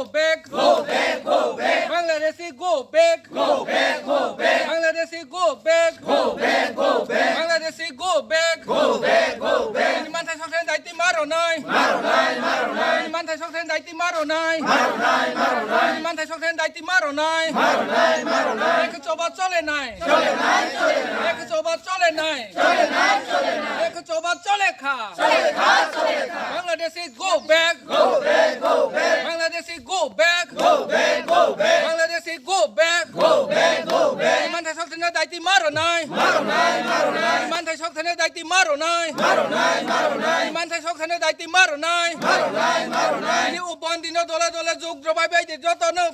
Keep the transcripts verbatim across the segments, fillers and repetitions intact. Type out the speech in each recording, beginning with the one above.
Go back, go back, go back. Bangladeshi go back, go back, go back. Bangladeshi go back, go back, go back. Bangladeshi go back, go back, go back. Tini manthai sokthani daiti ma rao nai. Ma rao nai, ma rao nai. Tini manthai sokthani daiti ma rao nai. Ma rao nai, ma rao nai. Tini manthai sokthani daiti ma rao nai. Ma rao nai, ma rao nai. Ekhe choba chole nai. Chole nai, chole nai. Ekhe choba chole nai. Chole nai, chole nai. Ekhe choba chole kha. Chole kha, chole kha. Bangladeshi go back. Go back, go back. Bangladeshi go back. Go back, go back. Bangladeshi go back. Go back, go back. Tini manthai sokthani daiti ma rao nai. Ma rao nai, ma rao nai. Tini manthai sokthani daiti ma rao nai. Ma rao nai, ma rao nai. Tini manthai sokthani daiti ma rao nai. Ma rao nai, ma rao nai. Tini o bandi no dole dole jug rao bai bai de joto no.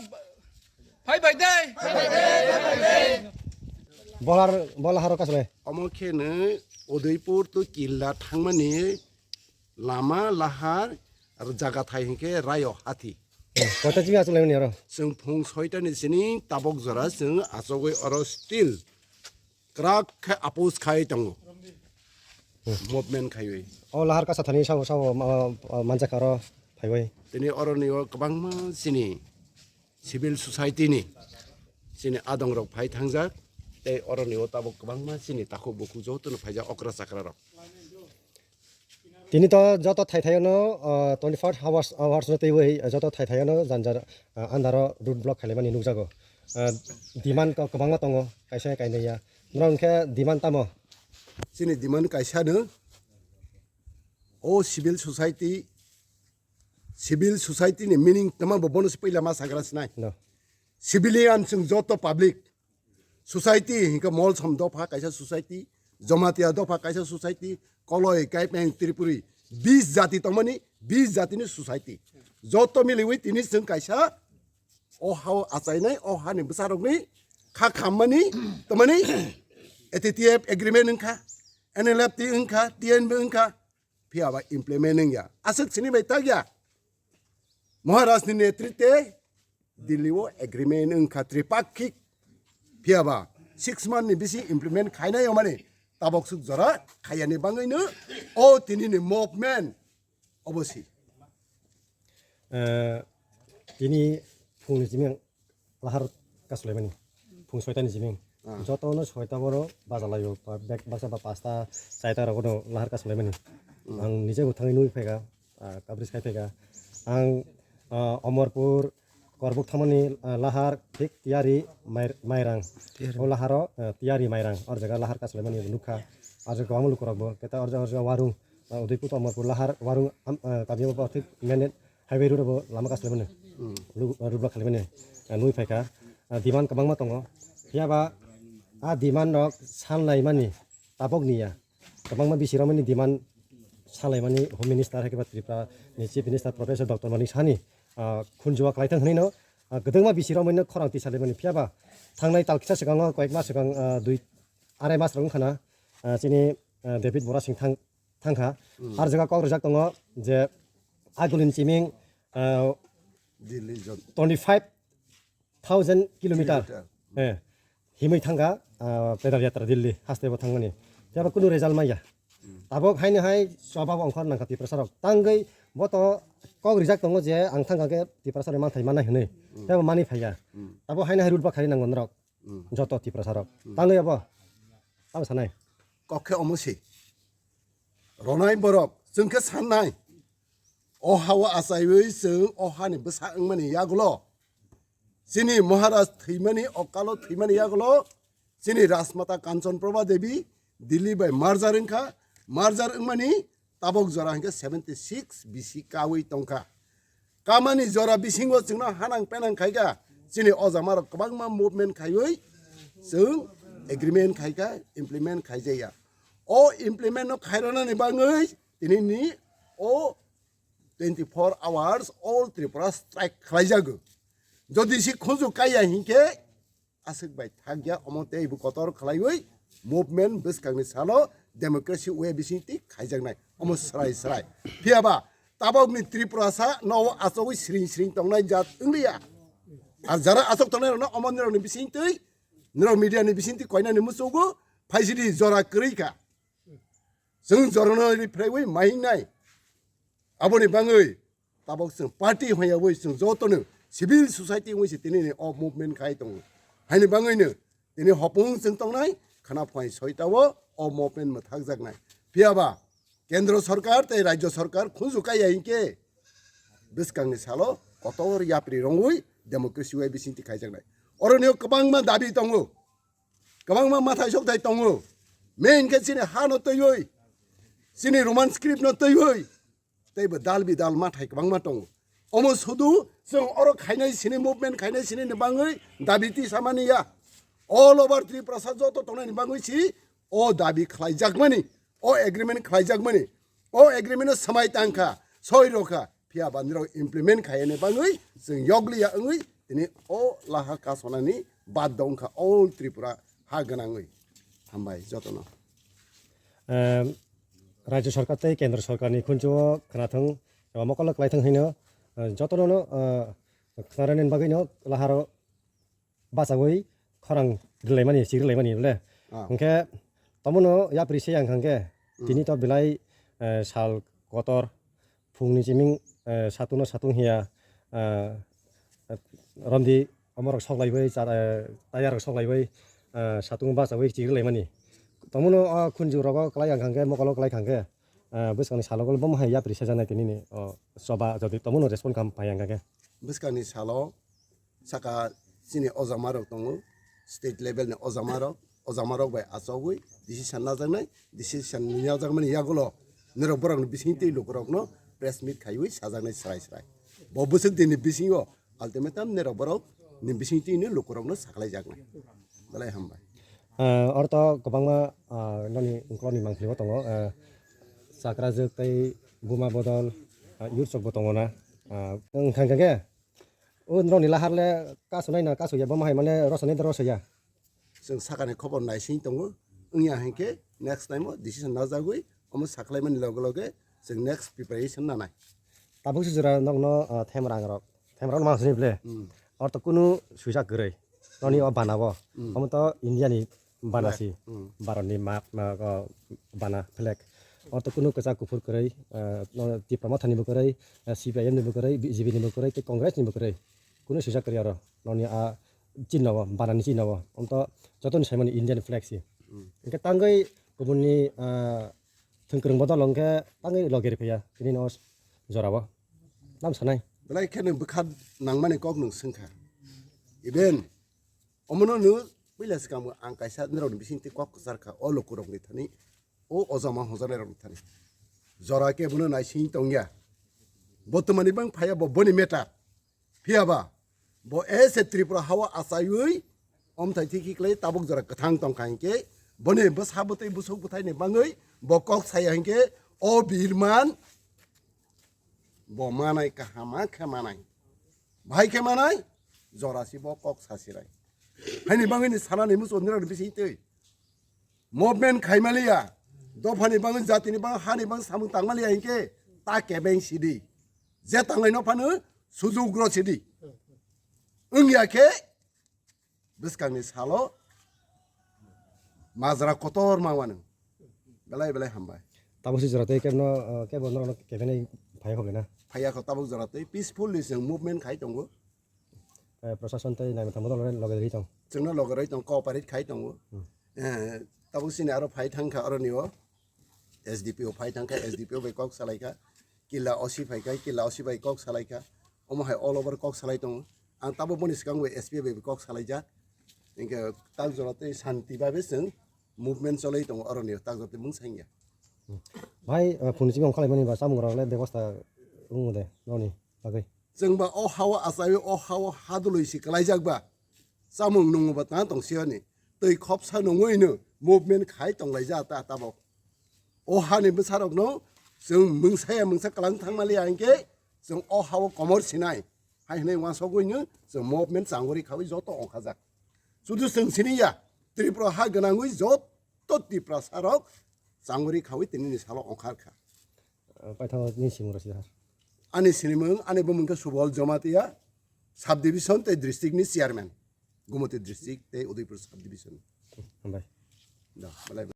Phai bai de. Bolar, bola haro kasle. Omo khe no Udaipur to Killa thangmani lama lahar, ar jaga thai hing khe Rayo Hathi. Kota chini achuk lai mani aro. Chwng phung soita ni sini tabok jora chwng achugwi oro still krak khe oppose khai tongo. Movement khaiwi. O lahar kasa thani sao sao ma-, ma-, manjak aro phaiwi. Tini oro ni o kwbangma chini civil society ni chini adong rok phai thangjak, tei oro ni o tabok kwbangma chini takhuk bukhuk joto no phaijak okra chakra rok. Tini to joto thai thai no, ah, twenty four hours, hours no twiwi joto thai thai no janjar, ah, andaro road block khailaimani nukjago. Ah, demand to kwbangma tongo, kaisa kainai ya. Norok hwnkhe demand tamo? Chini demand kaisa no, o civil society, civil society ni meaning tama bo bono se puila ma sagra sinai. No. Civilian chwng joto public. Society hingkhe Molsom dopha kaisa society, Jamatia dopha kaisa society, Koloi, Kaipeng, Tripuri, bis jati tongmani, bis jati ni society. Joto miliwi tini chwng kaisa o ha o achainai, o ha ni bwsarokni kha khammani, tongmani, A T T F agreement wngkha, N L F T wngkha, T N B wngkha, phiya ba implement wngya. Aswk sini bai takya. Maharaj ni netritwe Delhi o agreement wngkha tripakhik. Phiya ba six month ni bisi implement khainai yomani tabok suk jora khayani bangwi no o tini ni movement obo si. Eh, tini phung ni simi ang lahar kasulaimani. Phung soita ni simi. Ah. Joto no soita bono baja laio, pa-, bek baksa ba pasta, saita rok no lahar kasulaimani. Hmm. Ang nije bo thangwi nui phaikha, ah, coverage khai phaikha. Ang, ah, Omorpur, Korbuk thangmani, ah, lahar thik Tiyari Mai-, Mairang. Tiyari. O laharo, ah, Tiyari Mairang. Or jaga lahar kasulaimani nukha. Or jaga kwbangma lukurokbo. Keta or jaga, or jaga warung, ah, Udaipur to Omorpur lahar warung, am, ah, kami bo thik main highway road bo lama kasulaimani. Hmm. Lu-, ah, road block khalaimani, ah, nui phaikha. Ah, demand kwbangma tongo. Phiya ba, ah, demand rok sanlaimani tabok niya. Kwbangma bisi romani demand salaimani Home Minister hai khe ba Tripura ni Chief Minister Professor Doctor Manik Saha ni, ah, khunju o kwlai thang hwnwi no, ah, kwdwngma bisi romani no khorang tisalaimani. Phiya ba thangnai tal kisa swkango, koyek mas swkang, ah, dui, arai mas rok wngkha na, ah, chini, ah, David Bora Singh thang, thangkha. Hmm. Ar jaga kok rijak tongo je agulin chiming, ah, Delhi jot. Twenty five thousand kilometer. Kilometer. Eh, himwi thangkha, ah, pedal yatra Delhi, haste bo thangmani. Phiya ba kunu result maya. Hmm. Tabok haino hai choba bo ongkhor nangkha Tiprasa rok. Tangwi bo to kok rijak tongo je ang thangkha khe Tiprasa rok manthai mannai hwnwi. Hmm. Phiya bo manwi phaiya. Hmm. Tabok haino hai road ba khari nango norok. Hmm. Joto Tiprasa rok. Hmm. Tangwi abo. Tamo sanai. Kok khe omo se. Ronai borok, chwng khe sannai. O ha o achaiwi chwng o hani bwsa wngmani yagulo. Chini Maharaj thwimani, okalo thwimani yagulo. Chini Rajmata Kanchan Prabha Devi Delhi bai merger wngkha. Merger wngmani tabok jora hwnkhe seventy six B C kawi tongkha. Kamani jora bisingo chwngno hanang penang khaikha, chini ojama rok kwbangma movement khaiwi chwng agreement khaikha, implement khaijakya. O implement no khairanani bangwi tini ni o twenty four hours all Tripura strike khlaijago. Jodi se khunju kaiya hinkhe, aswk bai thakya, omo tei bo kotor khlaiwi movement bwskangni salo democracy way bisingtwi khaijaknai, omo srai srai. Phiya ba tabokni Tripurasa no achogwi sring sring tongnai jat wngliya. Ar jara achok tongnai rokno omo nirokni bisingtwi, nirok media ni bisingtwi koinani muchugo, phaisidi jora kwrwi kha. Chwng jorano riphraiwi mahingnai. Aboni bangwi tabok chwng party hwnyawi chwng jotono Civil society ongwi se tini ni o movement khai tongo. Haini bangwi no tini hopung chwng tongnai, khana phuaing soita o, o movement mwthakjaknai. Phiyaba kendro sorkar tei rajyo sorkar khunju kaiya hinkhe bwskangni salo kotor yapri rongwi democracy wai bisingtwi khaijaknai. Oroni o kwbangma dabi tongo, kwbangma mathai sokthai tongo. Main khe chini ha no twiwi, chini Roman script no twiwi, teibo dal bidal mathai kwbangma tongo. Omo sudu chwng oro khainai sini, movement khainai sini ni bangwi dabi tisamani ya. All over Tripura sa joto tongnai ni bangwi si o dabi khlaijakmani, o agreement khlaijakmani, o agreement no swmai tangkha, soi rokha, phiyaba nirok implement khaiyani bangwi chwng yokliya wngwi tini o laha kasonani baddo wngkha all Tripura ha gwnangwi. Hambai jotono. Em, Rajyo sorkar tei kendro sorkar ni khunju o khwnathwng, eba mokolo kwlaithwng hino, eh, jotono no, eh, khwnarani bagwi no laharo bachawi khorang rilaimani, si rilaimani le. Ah. Hwnkhe tomono yapri se yang hwnkhe, hmm, tini to belai, eh, sal kotor, phungni chiming, eh, satung no satung hiya, eh, romdi omorok soklaiwi, cha-, eh, tayarok soklaiwi, eh, satung bachawi chigrilaimani. Tomono o khunju rogo klai ang kha hwnkhe, mokolo klai kha hwnkhe, eh, bwskangni salo kol bomo hai yapri sejaknai tini ni, o, choba jodi tomono respond kham phai ang kha khe. Bwskangni salo saka chini ojama rok tongo, state level ni ojama rok, ojama rok bai achogwi decision najaknai, decision najakmani yagulo nirok borokni bisingtwi lukurokno press meet khaiwi sajaknai srai srai. Bo bwswk dinni bisingo ultimatum nirok borokni bisingtwi ni lukurokno sakhlaijaknai. Belai hambai. Ah, oro to kwbangma, ah, noni ukologni mangpili bo tongo, ah, chakrajwk tei buma bodol, ah, youth rok bo tongo na. Ah, wng kha khe, o nrokni lahar le kasu nai na kasu ya, bo ma hai mane rosa nai da rosa ya. Chwng sakani khobor naising tongo, wngya hinkhe next time o decision najagwi omo sakhlaimani loge loge chwng next preparation nanai. Tabuk se jora nokno, ah, themrang rok, themrang rok ma sini ble. Hmm. Oro to kunu suisa kwrwi. Noni o bana o. Hmm. Omo to India ni bana si. Hmm. Bharat ni map, ma, o, bana flag. Oro to kunu kwchak kuphur kwrwi, eh, no, Tipra Motha ni bo kwrwi, eh, C P I M ni bo kwrwi, B J P ni bo kwrwi, tei Congress ni bo kwrwi. Kunu suisa kwrwi oro. Noni a chinna o, bana ni chinna o. Omo to joto ni saimani Indian flag si. Hmm. Hwnkhe tangwi kubun ni, eh, thwngkwrwng bodol hwnkhe tangwi loge ri phaiya. Tini no jora o. Nam sanai. Belai khe nwng bwkha nangmani kok nwng swngkha. Even omono nwng puila swkang bo ang kaisa nirokni bisingtwi kok kwchar kha, o lukurokni thani, o ojama hojanai rokni thani. Jora khe bono naising tongya. Bo twmani bang phaiya bo boni matter. Phiyaba bo ese Tripura hawa achaiwi omthai thiki klai tabuk jora kwthang tongkha hinkhe boni bwsa bwtwi busuk bwthaini bangwi bo kok saya hinkhe o birman bo manai kaham khe manai. Bahai khe manai, jora si bo kok sasirai. Haini bangwi ni sanani muchung nirokni bisingtwi movement khaimaliya, dophani bangwi, jatini bang, hani bang samung tangmaliya hinkhe ta kebeng sidi. Je tanglai no phano sujug rw sidi. Wngya khe bwskangni salo majra kotor ma wanw. Belai belai hambai. Tabuk se jora tei kebno, eh, kebo norokno kebengwi phai hokle na. Phaiya kho tabuk jora tei peacefully chwng movement khai tongo. Eh, prosason tei naimwthang bodol loge rwi tong. Chwngno loge rwi tong, cooperate khai tongo. Hmm. Eh, tabuk chini aro phai thangkha oroni o. S D P O phai thangkha, S D P O bai kok salaikha. Killa O C phaikha, killa O C bai kok salaikha. Omo hai all over kok salai tongo. Ang tabuk boni swkang bai S P O bai kok salaijak. Hinkhe tak jora tei santi babe chwng movement cholai tongo oroni o tak jora tei mung sangya. Hmm. Bhai, eh, phunui chini ongkhalaimani ba chamung rok le bebosta wngmo de noni bagwi? Chwng ba o ha-o achaiwi o ha-o haduloi si kwlaijak ba. Chamung nungmo ba tang tong siyoni. Twi khopsa nungwi no movement khai tonglaijak ta tabok. O hani bwsarokno chwng mungsaya mungsa kwlang thangmaliya hinkhe chwng o ha-o komor sinai. Hai hwnwi uansukwi no chwng movement changori khawi joto ongkhajak. Sudu chwng siniya, Tripura ha gwnangwi joto Tiprasarok changori khawi tinini salo ongkharkha. Eh, paithago nini simung rw si ha. Ani sinimung, ani bumung khe Subol Jamatia, subdivision tei district ni chairman, Gumoti district tei Udaipur subdivision. Hambai. Da, belai